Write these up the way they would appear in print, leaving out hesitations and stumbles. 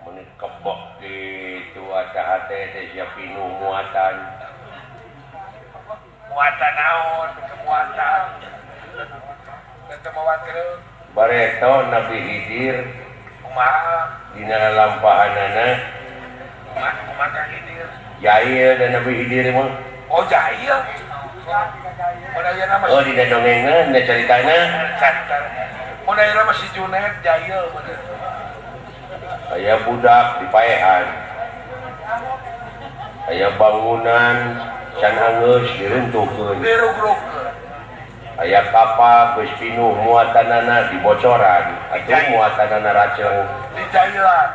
Mun kebok gitu asa hate teh sia pinuh muatan. Muatan naon? Kemuatan. Teu mawa truk. Bareto Nabi Khidir Kumaha? Dina lampahanana. Kumaha kumaha Kang Khidir? Jahil dan Nabi Khidir mah. Oh, jahil. Mun ayeuna mah Oh, dina dongengan da caritana. Carita. Mun ayeuna mah si Junet jahil bener. Aya budak dipaehan. Aya bangunan can anggeus diruntuhkeun. Dirugrugkeun. Aya kapal geus pinuh muatanana dibocoran atuh muatanana raceng. Dijailan.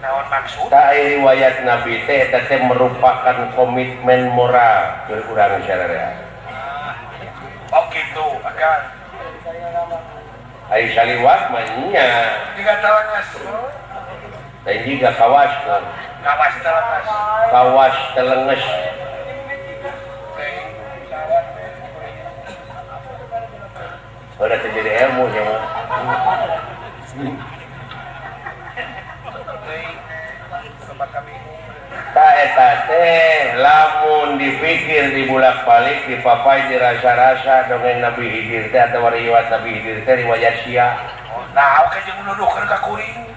Naon maksud? Tah riwayat Nabi teh eta teh merupakan komitmen moral keur urang sararea. Oh gitu, akan. Ari saliwat mah nya. Tiga telenges. Lain jiga kawas mah. Kawas telenges. Kawas telenges. Udah terjadi ilmu ya mah. Ta eta teh lamun dipikir dibulak-balik dipapai dirasa-rasa dongeng Nabi Khidir teh atawa riwayat Nabi Khidir teh riwayat Syiah. Nah, oke jeung nuduhkeun ka kuring.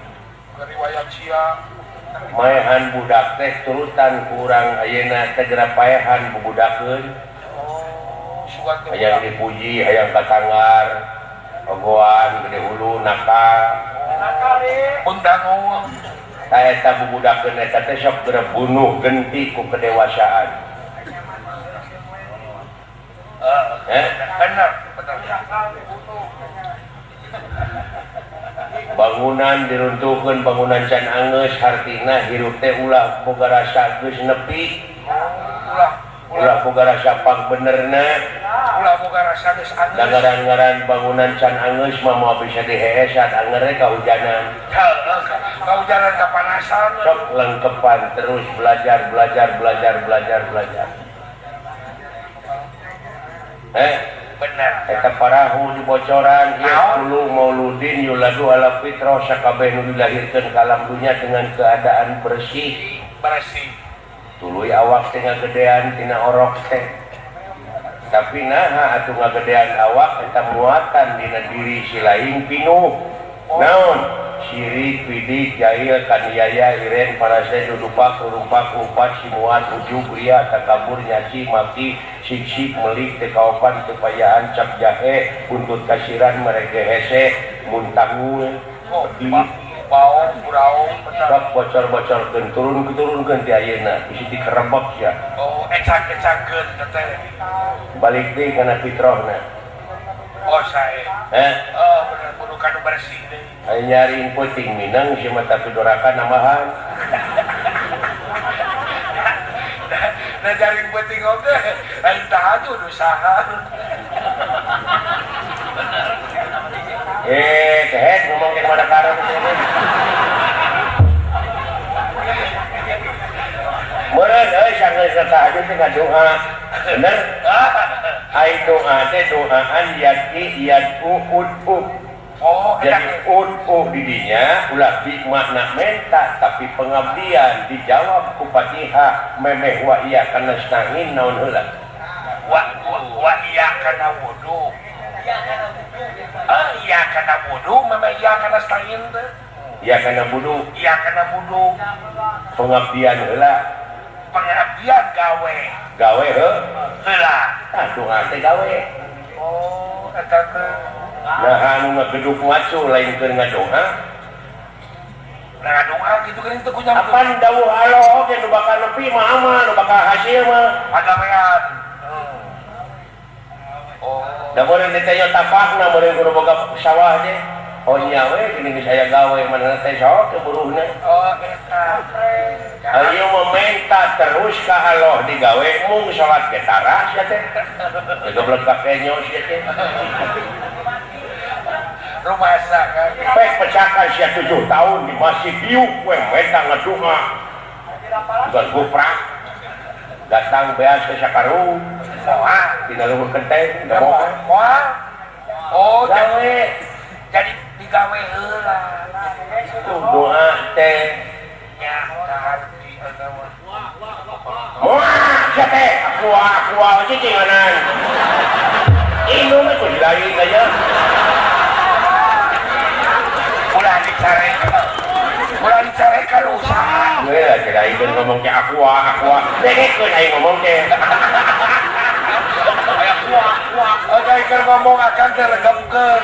Ka riwayat Syiah. Maehan budak teh turutan ku urang ayeuna teh geura paehan bubudakeun. Oh, sugan teh Hayang dipuji, hayang katanggar, ogoan gede hulu nakal. Undangung. Ta eta bubudakeun eta teh sok geura bunuh genti ku kedewasaan. Eh? Bener, bener. Bangunan diruntuhkeun, bangunan can anggeus hartina hirup teh ulah boga rasa geus nepi. Ulah, ulah boga rasa pangbenerna. Ulah boga rasa geus anggeus. Da ngaran-ngaran bangunan can anggeus mah moal bisa diheesan, anger we kahujanan. Heeh, kahujanan kapanasan. Sok lengkepan terus belajar, belajar, belajar, belajar, belajar. Bener. Eta parahu dibocoran ieu Naon? Kullu mauludin yuladu ala fitrah sakabeh nu dilahirkeun ka alam dunya dengan keadaan bersih. Bersih. Tuluy awak teh ngagedean tina orok teh. Tapi naha atuh ngagedean awak eta muatan dina diri si lain pinuh. Naon? Sirik, pidik, jahil, kaniaya, iren, parase, dudupak, rumpak, umpat, simuan, ujub, ria, takabur, nyaci, maki, sik-sik, melik, tekaopan, tepayaan, cap jahe, buntut kasiran, merege hese, muntangul, Oh, di bau, burau, bener. Sok bocor-bocorkeun, turun-turunkeun ti ayeuna, bisi dikerebek sia. Oh, ecak-ecakeun teh. Balik deui kana fitrahna. Oh, sae. Eh? Oh, bener, kudu kanu bersih deui. Aya nyaring peuting minang sia mah tapi doraka nambahan. Nah, jaring peuting oge, lain tahajud usaha. Kehet ngomong ke mana karep teh. Meureun euy sanggeus tahajud teh ngadoa. Bener? Ai doa teh doaan yati yatu ud'u. Oh, jadi enak. ud'u di dinya ulah bi makna menta tapi pengabdian dijawab ku Fatihah memeh wa iya kana nasta'in naon heula. Wa wa, wa iya kana wudu. Ah, iya kana wudu memeh iya kana nasta'in teh. Iya kana wudu. Iya kana wudu. Pengabdian heula. Pengabdian gawe. Gawe heuh. Heula. Tah doa teh gawe. Oh, eta teh. Nah, anu ngageduk macu lain keur ngadoa. Nah, ngadoa gitu kan itu kunyam. Apan dawuh Allah oge nu bakal nepi mah amal, nu bakal hasil mah. Pagawean. Oh. Da meureun ditanya tapakna meureun kudu boga sawah teh. Oh nya we geuning geus aya gawe manehna teh sok ke buruhna. Oh, eta. Ayo mementa terus ka Allah digawe mung salat ge tara sia teh. Geblek ka kenyo sia teh. Rumasa kan. Pek pecakan sia 7 tahun di masjid diuk we menta ngadoa. Bukan guprak. Datang beas ke sakarung. Moal. Dina luhur kenteng, da moal. Moal. Oh, gawe. Jadi Gawe heula. Doa teh nya kaharti eta mah. Moal sia teh aku cicinganan. Indung mah kudu lain aja. Ulah dicarekan. Ulah dicarekan usaha. Geus lain ngomong teh aku. Dengekeun aing ngomong teh. Oke, keur ngomong akan teh regemkeun.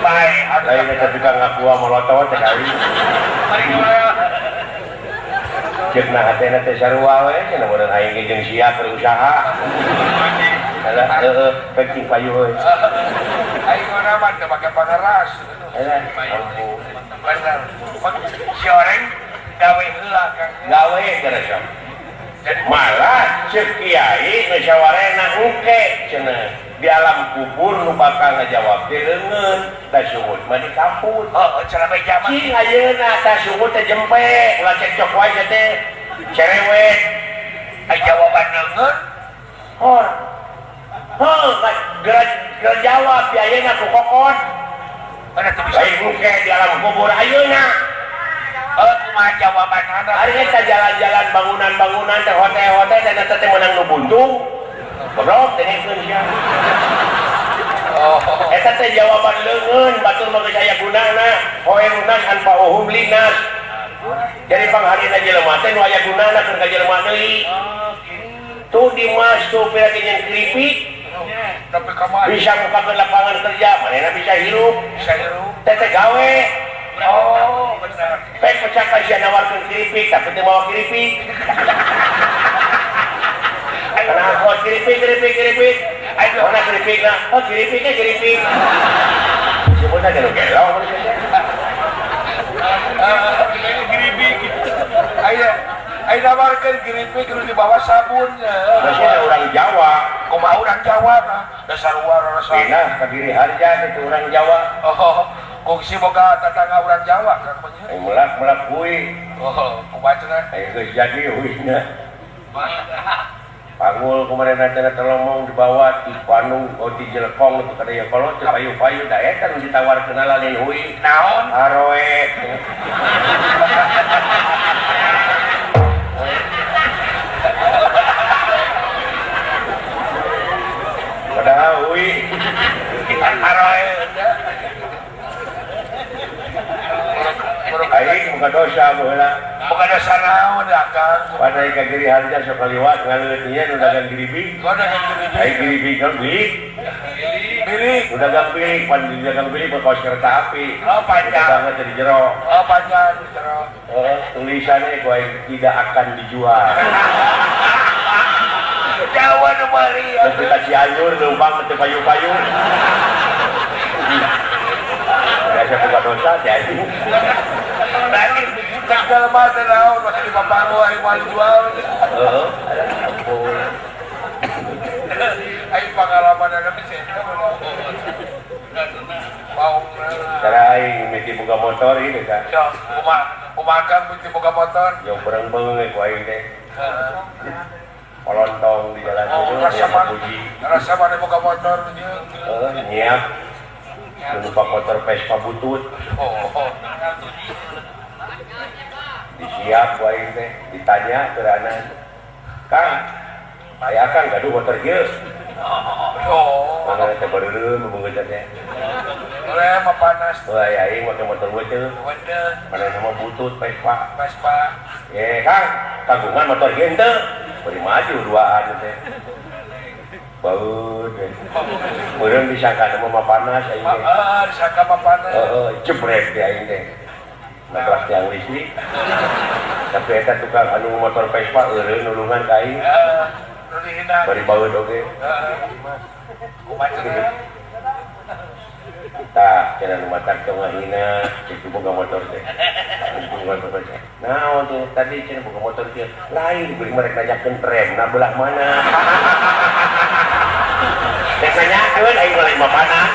Bae, lain eta tukang ngaku molotot teh kali. Ceuk na hatena teh sarua we cenah mun aing ge jeung sia keur usaha. Alah heueuh pek payu euy. Aing mah teu make pangeras. Alah, bener. Si oreng gawe heula Kang. Gawe geus. Malah ceuk kiai musyawarahna engke cenah di alam kubur nu bakal ngajawab teh leungeun da sungut mah dikaput. Oh, cenah bae jaman. Cing ayeuna ta sungut teh jempe ulah cekcok wae teh cerewet. Ai jawaban leungeun hor. Heuh, geura jawab di ayeuna ku kokon. Mana teu bisa lain engke di alam kubur ayeuna. Kumaha jawabanana? Ari eta jalan-jalan bangunan-bangunan teh hotel-hotel teh eta teh meunang nu buntung. Goblok dengekeun sia. Oh. Eta teh jawaban leungeun batur mah geus aya gunana. Hoerunas anfa'uhum linnas. Jadi pangharina jelema teh nu aya gunana keur ka jelema deui. Tuh di mas tuh pira jeung keripik. Tapi kumaha? Bisa mukakeun lapangan kerja, manehna bisa hirup. Bisa hirup. Teh teh gawe. Oh, benar. Pek pecah sia nawarkeun keripik, tapi teu mawa keripik. Kenapa keripik, keripik, keripik? Ayo, mana keripik lah? Oh, keripiknya keripik. Sebutnya gelo gelo. Keripik. Ayo, ayo nawarkeun keripik terus dibawa sabun. Masih ada orang Jawa. Kumaha orang Jawa mah? Dasar luar rasa. Nah, Kediri Harja itu orang Jawa. Oh, kungsi boga tetangga orang Jawa kan punya. Melak-melak hui. Oh, kumaha cenah? Ayo geus jadi huina. Panggul kemarin ada tolong dibawa di Bandung, oh di Jelekong itu kada ya kalau teu payu-payu da eta nu ditawarkeun lain hui. Naon? Aroe. Padahal hui. Aroe. Aing buka dosa baheula. Buka dosa naon ya Kang? Padahal ka Giri Harja sok kaliwat ngaleut ieu nu dagang giribig. Oh, dagang giribig. Aing giribig kan bilik. Bilik. Nu dagang bilik, pan dagang bilik kaos kereta api. Oh, panjang. Dagang teh di jero. Oh, panjang di jero. Heeh, tulisannya ku aing tidak akan dijual. Jawa nu meuli. Tapi ka Cianjur leumpang teu payu-payu. Biasa buka dosa teh anjing. Berarti cek mah teh naon masih dipapangu aing moal dijual. Heeh, ampun. Aing pengalaman ada bisa eta mau. Cara aing mimiti boga motor ieu teh. Yo, kumaha Kang mimiti boga motor? Yo beureng-beung ku aing teh. Heeh. Polontong di jalan oh, itu puji. Rasa mana boga motor jeung. Heeh, nyiap. Numpak motor Vespa butut. Oh. Disiap ku aing teh, ditanya keurana. Kang, aya Kang gaduh motor ieu. Oh. Mana teh bareureum beungeut teh. Oleh mah panas. Wah, aing make motor beuteung. Beuteung. Mana mah butut Vespa. Vespa. Eh, Kang, kagungan motor ieu henteu? Bari maju duaan teh. Baeud. Meureun disangka mah panas aing teh. Heeh, disangka mah panas. Heeh, jebrek di aing teh. Nabrak tiang listrik. Tapi eta tukang anu motor Vespa eureun nulungan ka aing. Heeh, rurihina. Bari baeud oge. Heeh. Kumaha cenah? Tah, cenah nu matak teh ngahina, kitu boga motor teh. Boga motor teh. Naon teh tadi cenah boga motor teh. Lain beuring mah rek nanyakeun remna belah mana. Rek nanyakeun aing mah lain mah panas.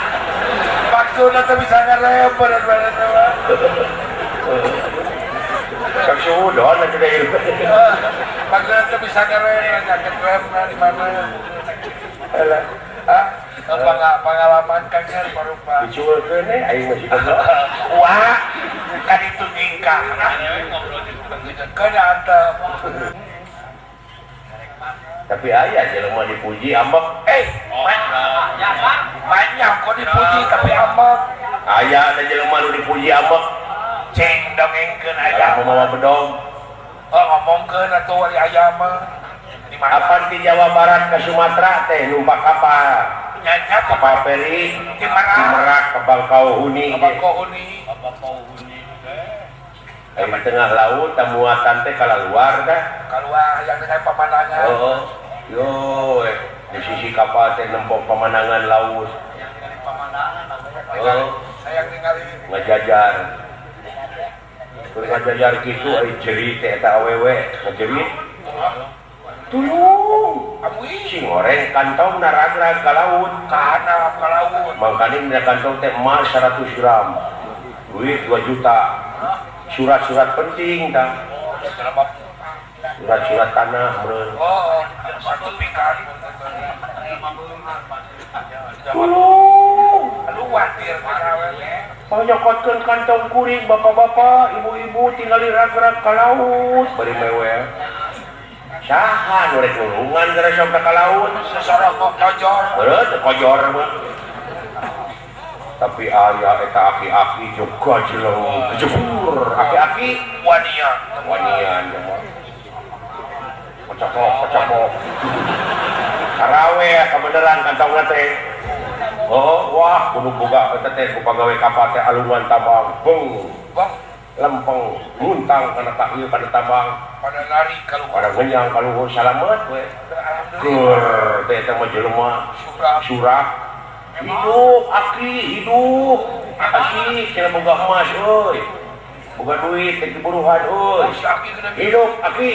Maksudna teh bisa ngarem bener-bener teh mah. Sok suudon atuh da ieu. Maksudna teh bisa ngarem nanyakeun remna di mana. Alah. Ah, Pengalaman kan barupa. Dicueulkeun we aing masih goblok. Wah, kan itu nyingkah. Keun antep. Tapi aya jelema dipuji ambek. Banyak kok dipuji tapi ambek. Aya ada jelema nu dipuji ambek. Ceng dongengkeun aya. Kalah pemawa bedog. Oh, ngomongkeun atuh ari aya mah. Di mana? Apan di Jawa Barat ke Sumatera teh numpak kapal. Nya kapal feri di Merak. Di Merak ke Bangkauhuni. Ke Bangkauhuni. Di tengah laut muatan teh kaluar teh. Kaluar yang dengan pemandangan. Oh, yo di sisi kapal teh nempok pemandangan laut. Oh, sayang ningali ngajajar. Keur ngajajar kitu ari jerit teh eta awewe ngajerit. Tulung, amuy sing goreng kantong naragrag ka laut, ka handap ka laut. Mangkaning dina kantong teh emas 100 gram. Duit 2 juta. Surat-surat penting tah. Surat-surat tanah meureun. Oh, sertifikat. Tulung, luar tir awewe. Panyokotkeun kantong kuring bapak-bapak, ibu-ibu tingali ragrag ka laut bari mewel. Saha nu rek nulungan gara sok ka laut? Sasorokok kojor. Heuh, teu kojor mah. Tapi aya eta aki-aki juga jeleng kejebur. Aki-aki wanian, wanian mah. Kocokok, kocokok. Karawe kabeneran kantongna teh. Oh, wah kudu boga eta teh ku pagawe kapal teh alungan tabang. Beng. Beng. Lempeng muntang kana tahyeu kana tabang. Pada lari kaluhur. Pada ngenyang kaluhur salamet we. Alhamdulillah. Keur teh eta mah jelema surak. Surak. Hidup aki hidup. Aki cenah boga emas euy. Boga duit teh buruhan euy. Hidup aki.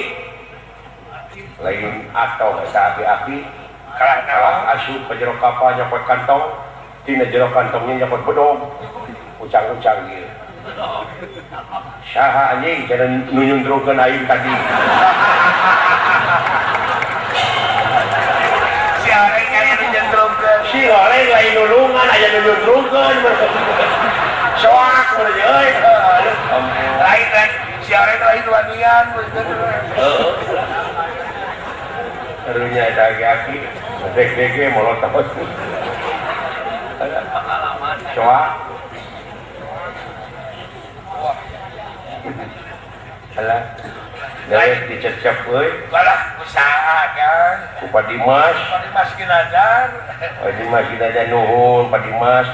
Lain atau eta aki-aki kalah kalah asup ka jero kapal nyokot kantong, tina jero kantongnya nyokot bedog. Ucang-ucang ieu. Saha anjing cenah nu nyundrungkeun aing tadi. Si oreng aya nu nyundrungkeun. Si oreng lain nulungan aya nu nyundrungkeun. Soak meureun euy. Lain lain si oreng lain wanian. Heeh. Karunya eta aki-aki deg-deg molotot. Soak. Alah, dewek dicecep euy. Balah usaha kan. Ku Pak Dimas. Pak Dimas Ginanjar. Pak Dimas Ginanjar nuhun Pak Dimas.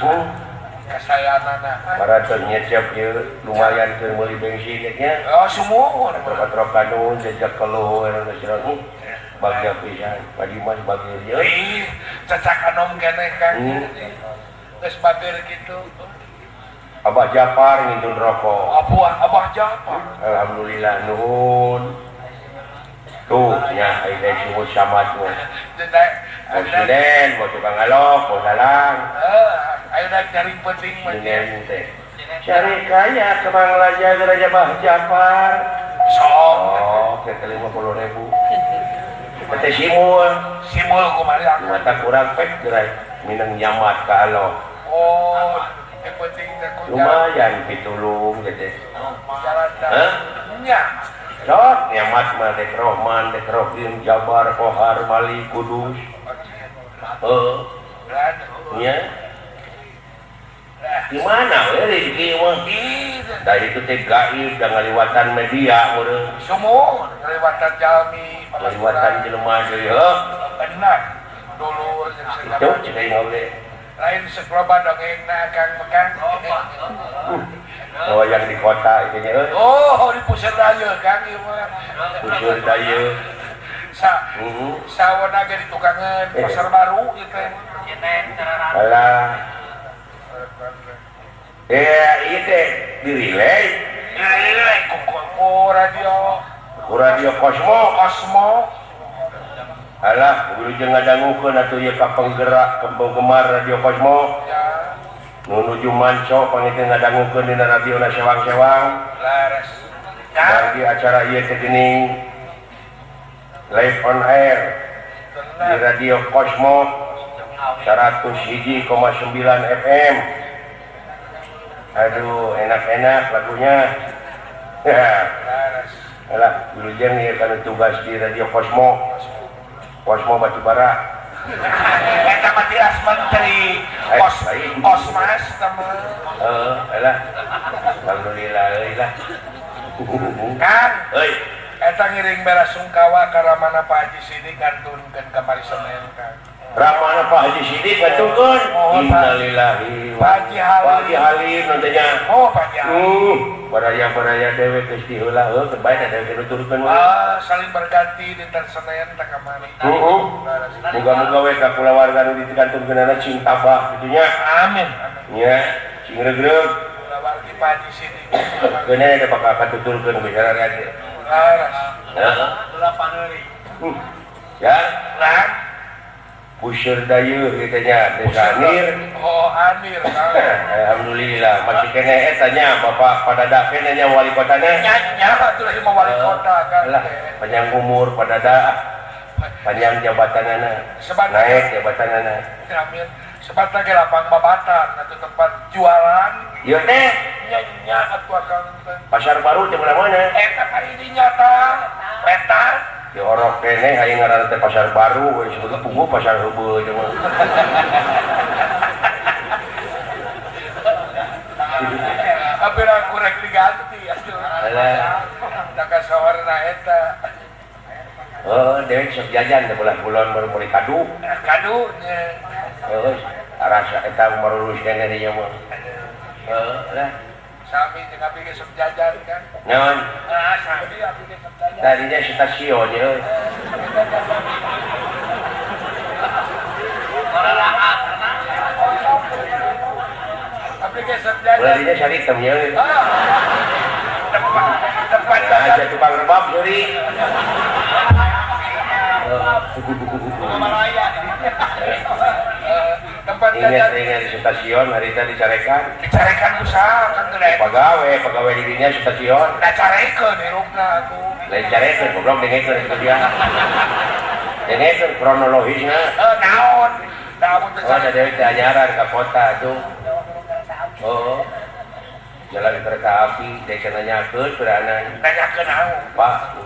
Kasayanana. Para teu nyecep ieu lumayan keur meuli bensin nya. Oh, sumuhun. Trok-trokan nuhun jejak keluhur geus ragu. Bagja pisan Pak Dimas bageur ieu. Ih, cacak anom keneh kan. Geus bageur kitu. Abah Japar ngintun rokok. Abah Japar. Alhamdulillah nuhun. Tuh nya ai deui sumur samad mah. Presiden, mau tukang ngalok, mau salang. Ayo dah cari penting mah. Sinen teh. Cari kaya ke Mang Raja Raja Abah Japar. Sok. Oh, teh 50.000. Teh simul. Simul kumaha? Mata kurang pek geura minang nyamat ka Allah. Oh. Lumayan pitulung gitu. Hah? Nya. Sok nyamat mah dek Rohman, dek Rohim, Jabar, Kohar, Mali, Kudus. Heeh. Nya. Di mana we rezeki mah? Da itu teh gaib da ngaliwatan media meureun. Sumuhun ngaliwatan jalmi, ngaliwatan jelema deui heuh. Benar. Dulur jeung segala. Itu cek aing oge. Lain sekolah dongengna Kang Mekang. Oh, yang di kota itu nya. Oh, di Puseur Dayeuh Kang ieu mah. Puseur Dayeuh. Sawona ge di tukangeun pasar baru ieu teh. Alah. Ieu teh di relay. Di relay ku radio. Ku radio Cosmo. Cosmo. Alah, wilujeng ngadangukeun atuh ieu ka penggerak penggemar Radio Cosmo. Ya. Nuju manco pangitu ngadangukeun dina radiona sewang-sewang. Laras. Bagi acara ieu teh geuning live on air di Radio Cosmo 101,9 FM. Aduh, enak-enak lagunya. Alah, wilujeng ieu kana tugas di Radio Cosmo. Cosmo Batubara. Eta mah tilas menteri Osmas teman. Heeh, alah. Alhamdulillah euy lah. Kang, euy. Eta ngiring bela sungkawa ka Ramana Pak Haji Sidik kantunkeun kamari Senin, Kang. Ramana Pak Haji Sidik kantunkeun. Innalillahi. Pak Haji Halim. Pak Haji Halim nantinya. Oh, Pak Haji Halim. Baraya-baraya dewek geus diheula heuh teu bae da dewek nuturkeun we. Ah, saling berganti dinten Senin teh kamari. Heeh. Muga-muga we ka kulawarga nu dikantunkeunana cing tabah kitu nya. Amin. Nya, cing regreg. Kulawargi Pak Haji Sidik. Keuna da bakal katuturkeun bicara ge. Laras. Heeh. Ulah paneuri. Ya, lah. Puseur dayeuh kitu nya, Desa Anir. Oh, Anir. Alhamdulillah, masih keneh eta nya Bapak Padada keneh nya wali kotana. Nya nya atuh ieu mah wali kota kan. Lah, panjang umur Padada. Panjang jabatanana. Naik jabatanana. Amin. Sebatang ge lapang babatan atau tempat jualan. Ieu teh nya nya atuh akang teh. Pasar baru teh mana? Eta ka dinya tah. Wetan. Di orok keneh hayang ngaranna teh pasar baru we sebetulna puguh pasar heubeul teh mah. Tapi aku rek diganti atuh. Alah. Da kasawarna eta. Heuh, dewek sok jajan teh belah bulan baru meuli kadu. Kadu nya. Heuh, rasa eta marulus keneh dinya mah. Heuh, lah. Sami jeung abdi ge sok jajan kan. Naon? Ah, sami abdi ge sok jajan. Tadinya stasiun euy. Abdi ge sok jajan. Ulah dinya saritem euy. Tempat jajan. Aja tukang rebab seuri. Tempat jajan. Ingat di stasiun hari tadi dicarekan. Dicarekan usaha kan teh. Pegawai di dinya stasiun. Da carekeun hirupna atuh. Lain carekeun goblok dengekeun stasiun. Dengekeun kronologisna. Heuh naon? Da amun teh. Oh, da deui teh anyaran ka kota atuh. Oh. Jalan kereta api desa nanyakeun peranan. Nanyakeun naon? Pak,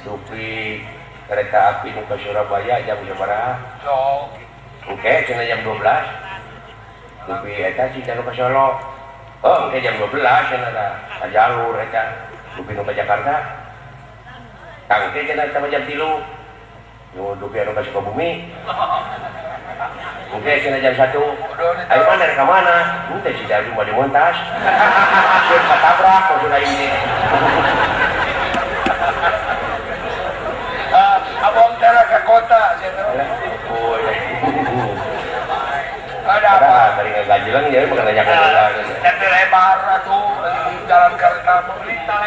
dupi kereta api nu ka Surabaya jam sabaraha? Sok. Oke, cenah jam 12. Dupi eta cing nu ka Solo. Oh, engke jam 12 cenah tah. Ka jalur eta. Dupi nu ka Jakarta. Tangke cenah eta mah jam 3. Nu dupi anu ka Sukabumi. Oke, cenah jam 1. Ayo mana ka mana? Henteu si Dadu mah dimontas. Sieun katabrak maksud aing teh. Abang teh ka kota cenah. Oh, ada apa? Tadi ngagajelang ya bukan nanya ke heula. Tapi lebar atuh jalan kereta pemerintah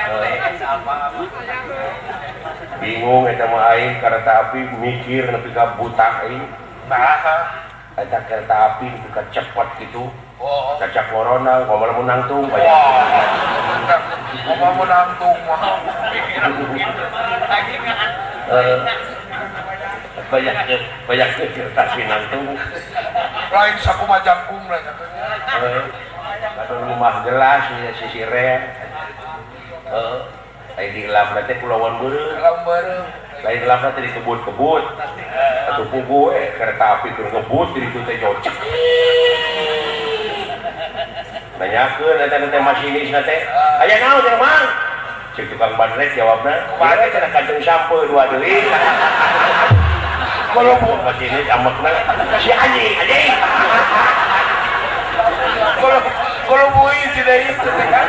Bingung eta mah aing kereta api mikir nepi ka buta aing. Nah, eta kereta api nepi ka cepet gitu. Oh. Cacak corona ngomong nangtung banyak. Ngomong nangtung mah. Banyak kereta api nangtung. Lain sakumaha jangkung lah katanya. Atau rumah gelas ya sisi rem. Lain di gelap teh kulawan beureum. Kulawan beureum. Lain gelap teh di kebut-kebut. Atuh puguh we kereta api keur ngebut di ditu teh jocek. Nanyakeun eta teh masinis teh. Aya naon teh Mang? Cek tukang bandrek jawabna. Kumaha cenah kantong sampo dua deui. Kalau masinis amekna si anjing anjing. Kalau bui tidak itu kan.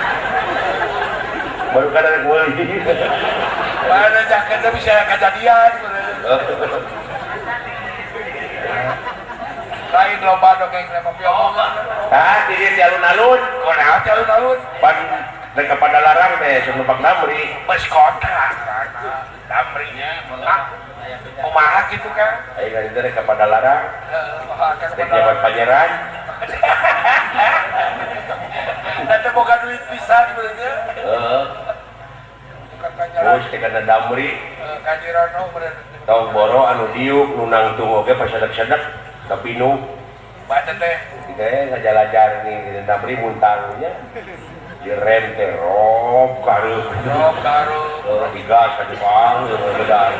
Baru kadang meuli. Mana jaketnya bisa kejadian. Lain loba dongeng lema piong. Tah, di dieu alun-alun. Kunaon di alun-alun? Pan rek ka Padalarang teh numpak Damri. Bus kota. Damrinya. Kumaha kitu kan? Ayo kan rek ka Padalarang. Heeh, rek nyabat pangeran. Eta boga duit pisan beureunya. Heeh. Terus teh kana Damri. Heeh, ka Jirono beureunya. Tong boro anu diuk nu nangtung oge pasadek-sadek. Tapi nu baca teh teh ngajalajar nih dendam beri muntangnya direm teh rob kareup rob kareup digas ka Jepang bedar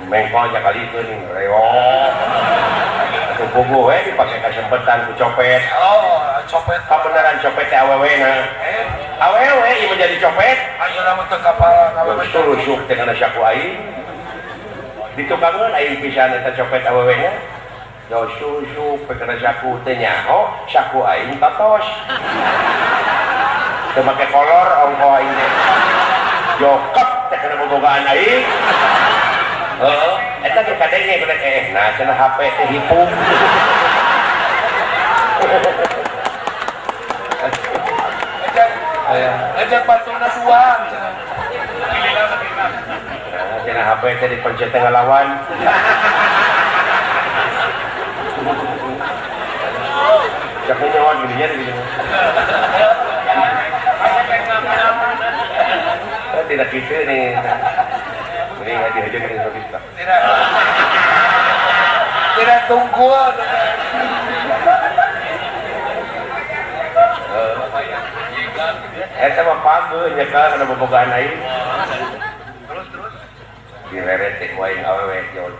mengkol nya kali itu nih reok atuh puguh we dipake kasempetan ku copet. Oh, copet kabeneran copet teh awewe na awewe ieu menjadi copet ayeuna mah teu kapal awewe rusuk teh kana saku aing ditukangeun aing pisan eta copet awewe nya yo susuk kana saku teh nyaho saku aing tatos teu make kolor ongko aing teh jokep teh kana bobogaan aing. Heeh, eta ge kadenge kudu nah cenah HP teh hipung. Ejek batuna duang cenah. Nah, cenah HP teh dipencet teh ngalawan. Cak nyawa gininya gitu. Tidak gitu nih. Ini nggak dihajar dengan bisa. Tidak. Tidak tunggu. Eta mah pageuh nya kana bobogaan aing. Terus terus. Direret teh ku aing awewe jol.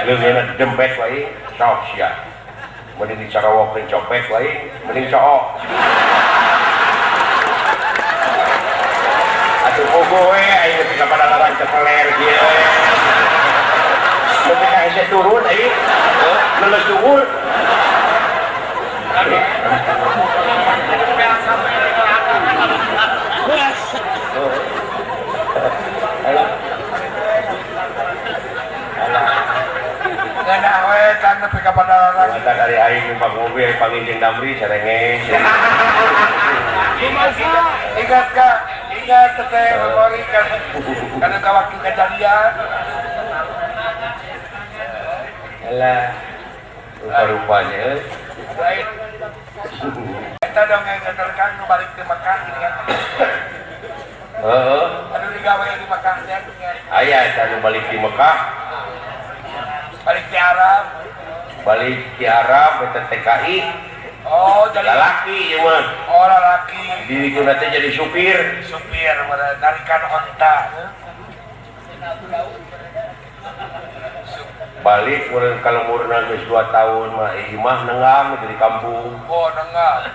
Leungeunna dempet ku aing, sok sia. Mending dicarawokeun copet ku aing, mending cook. Atuh pogo we aing teh ka padalaran cepeler kieu we. Nepi ka hese turun aing, leuleus duhur. Ngeunah we kan nepi ka padalaran. Mata dari aing numpak mobil panggil jeung Damri sarenge. Ingat ka, ingat teh memori kan karena ka waktu kejadian. Alah, rupa-rupanya. Lain. Eta dongeng ngeterkan nu balik ke Mekah gini kan. Heeh. Anu digawe di Mekah teh nya. Aya eta nu balik di Mekah. Balik di Arab. Balik di Arab eta TKI. Oh, jadi lalaki ieu mah. Oh, lalaki. Diriguna teh jadi supir. Supir tarikan onta. Balik urang ka lemurna geus 2 tahun mah imah nenggang di kampung. Oh, nenggang.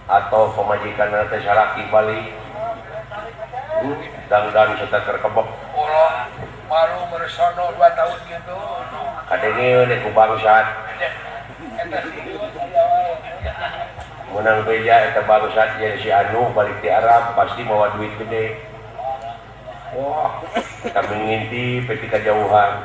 Atau pamajikanna teh salaki balik. Dangdan serta terkebek. Allah, malu meresono 2 tahun gitu. Kadenge ku bangsat. Menang beja eta bangsat jadi si Anu balik di Arab pasti bawa duit gede. Wah, kami ngintip ketika jauhan.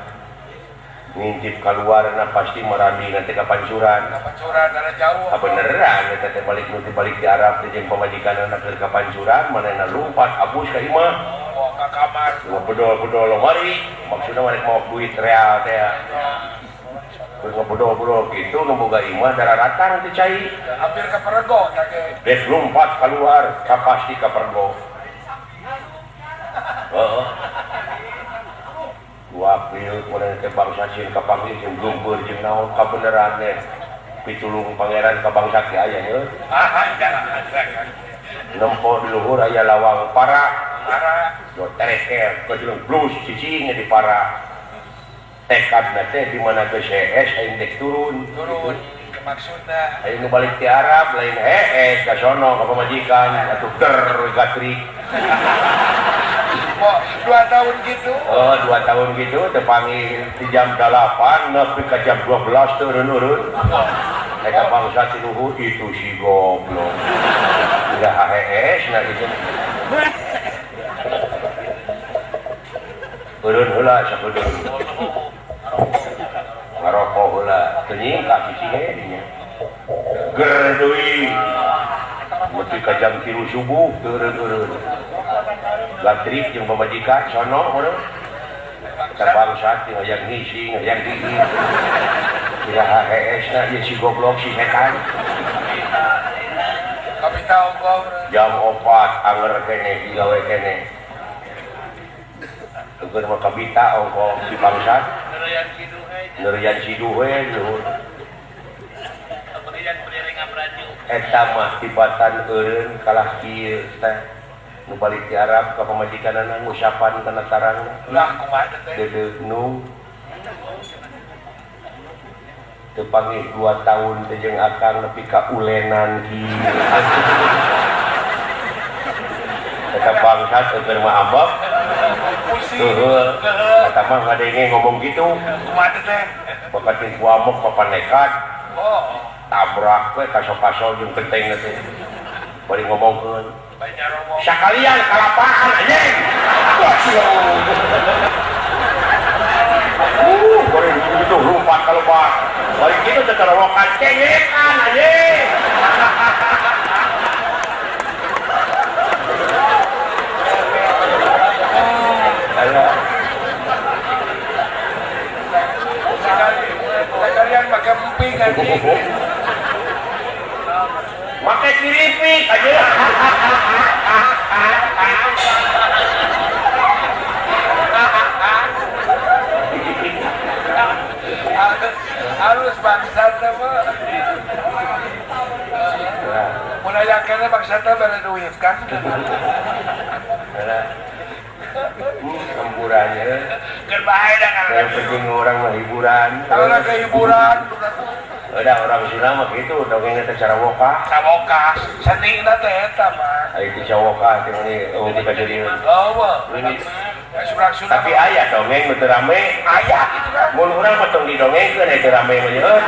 Ngintip keluar nah pasti merani nanti ke pancuran. Ke pancuran dari jauh. Ah, beneran eta teh balik nu balik di Arab teh jeung pamajikan anak ke pancuran manehna lumpat abus ka imah. Oh, ka kamar. Bedol-bedol lomari, maksudna marek mau duit real teh. Bedol-bedol gitu nu boga imah dararatan teh cai. Hampir ka pergo teh ge. Dek lumpat keluar ka pasti ka pergo. Heeh. Wapil kemudian ke bangsa sieun ka panggil jeung geumpeur jeung naon kabeneran teh pitulung pangeran ka bangsa ki aya heuh. Ah, nempo di luhur aya lawang para. Para. Do tereker ke jeleng blus cicing di para. Tekadna teh di mana geus hees aing dek turun. Turun maksudna. Aing nu balik ti Arab lain hees ka sono ka pamajikan atuh der gatrik. Oh, 2 tahun gitu? Oh, 2 tahun gitu terpanggil di jam 8 nepi ka jam 12 turun-urun. Eta bangsa ti luhur itu si goblok. Udah hees nah gitu. Urun heula sakudeung. Ngarokok heula, teu nyingkah cicing we dinya. Ger deui. Nepi ka jam 3 subuh turun-urun. Gatrik jeung pamajikan sono meureun. Eta bangsa teh hayang ngising, hayang gigi. Iraha heesna ieu si goblok si setan. Kapita ongkoh. Jam 4 anger keneh digawe keneh. Keur mah kabita ongkoh si bangsat. Neurian siduh we luhur. Eta mah tibatan eureun kalah kieu teh. Nu balik ti Arab ka pamajikanana ngusapan kana tarangna. Lah kumaha teh? Dedeuk nu teu panggih 2 tahun teh jeung akang nepi ka ulenan kieu. Eta bangsat keur mah ambek. Heuh. Eta mah ngadenge ngomong kitu. Kumaha teh? Bakat jeung kuamok papan nekat. Oh. Tabrak we kaso-kaso jeung genteng teh. Bari ngomongkeun. Sakalian kalapaan anjing. Bari gitu lompat kalompat. Bari kitu teh karowokan cengekan anjing. Sekalian pakai emping anjing. Pakai kiripik aja. Harus bangsat mah. Mulai yakinnya bangsat bere duit kan. Hiburannya. Keur bae da kan. Yang penting orang mah hiburan. Orang ke hiburan. Udah orang Sunda mah gitu, dongengnya teh carawoka. Carawoka, senina teh eta mah. Ai teh carawoka teh meni eueuh teh kajadian. Eueuh. Tapi aya dongeng nu teu rame. Aya kitu kan. Mun urang mah tong didongengkeun aya teu rame mah jeung.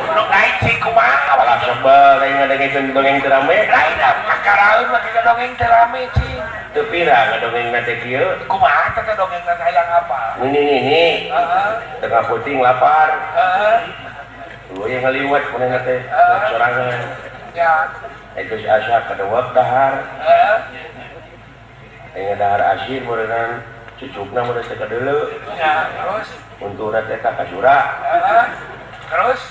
Nu lain cing kumaha kalah sebel aing ngadengkeun dongeng teu rame. Lain da kakaraeun mah kita dongeng teu rame cing. Teu pira ngadongengna teh kieu. Kumaha teh dongengna hayang apa? Nini-nini. Heeh. Tengah peuting lapar. Heeh. Lu yang ngaliwat manehna teh sorangan. Ya. Itu si asa kadewek dahar. Heeh. Aing dahar asin meureunnan cucukna meureun teh kadeuleu. Ya, terus unturna teh ka kasura. Heeh. Terus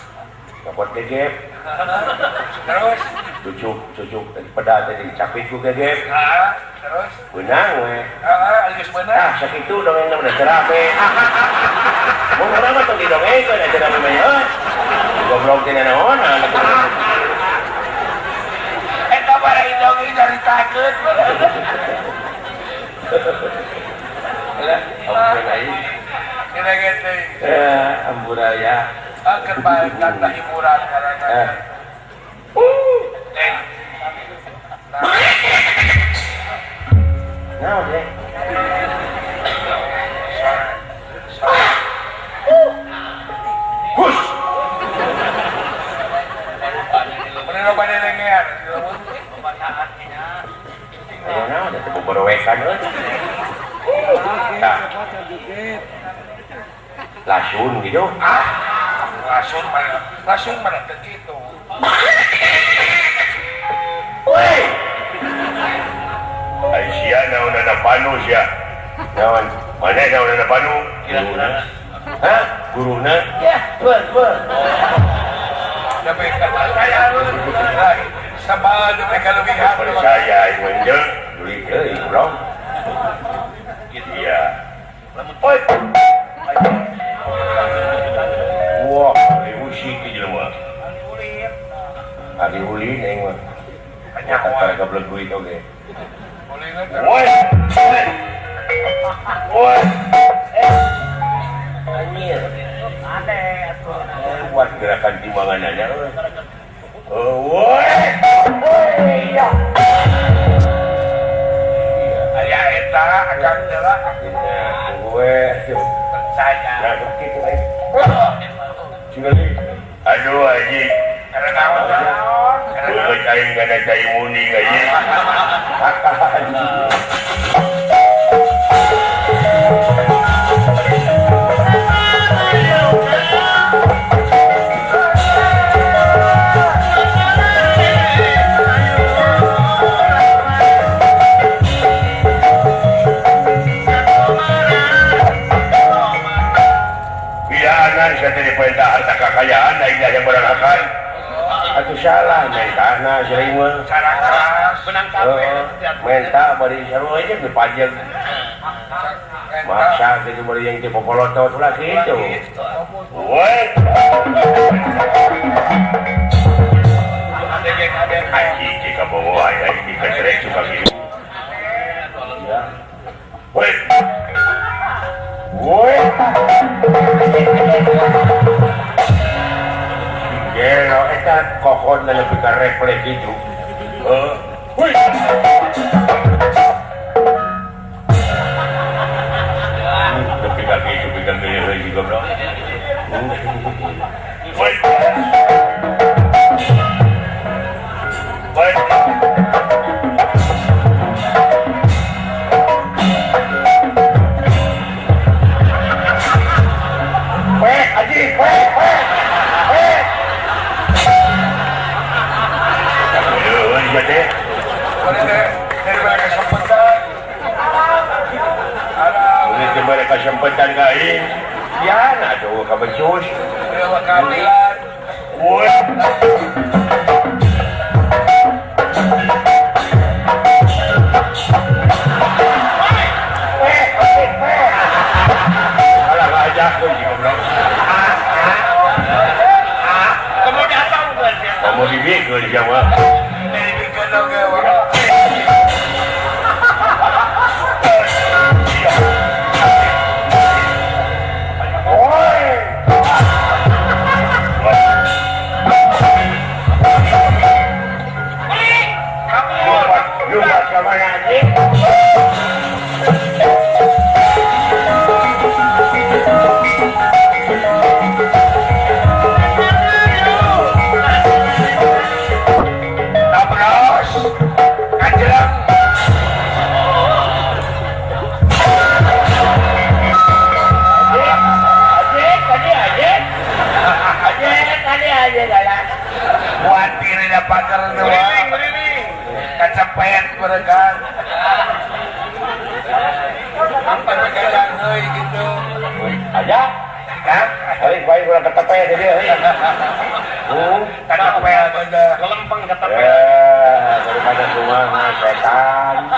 kapot gegep. Terus cucuk cucuk peda teh dicapit ku gegep. Heeh, terus beunang we. Heeh, geus beunang. Ah, sakitu dongengna mah teu rame. Mun urang mah tong didongengkeun aya teu rame mah ya. Goblok teh naon Eta barang dongeng caritakeun. Lah, ampun aing. Kira gitu. Ampura ya. Keur bae tanda hiburan karana. Naon teh? Hus. Bener loba delengean. Aya naon teh boborowekan euy. Tah. Lasun gitu. Ah, lasun mana? Lasun mana teh kitu. Woi. Ai sia naonana panu sia. Naon? Mana naonana panu? Kira-kira. Hah? Guruna? Ya, betul, betul. Tapi saya sama demi kelebihan saya menjel duit euy urang. Iya. Oi. Wah, revolusi ke jelema. Ari ulin aing mah. Kanyahoan gablek duit oge. Woi. Woi. Anjir. Ade atuh. Buat gerakan timbangannya. Woi. Iya. Aya eta akang heula. Gue percaya. Nah, kitu eh. Aduh haji. Karena naon? Karena aing kana cai muning haji. Perintah harta kekayaan aing yang beranakan atuh salah mentana sering mah cara benang kabeh menta bari sarua aja dipajeg Maksa gitu baru yang di popolotot ulah gitu. Woi. Anjing jika bawa aya di kecerek suka gitu. Woi. Woi. Gelo eta kokon lebih ka refleks gitu. Heuh. Woi. Lebih ka gitu bikang geueuh juga bro. Woi. Woi. Weh, Haji, weh, weh. Weh. Aduh, iya teh. Daripada kesempetan kain. Ya, aduh kabecus. Woi. Weh, weh. Alah ngajak tuh goblok. Kamu datang bukan sih? Kamu dibikul di Jawa. Dibikul oke, wah. Aja, kan? Hei, baik urang ketepet di dieu heuy. Ketepet lempeng ketepet. Daripada kumaha setan.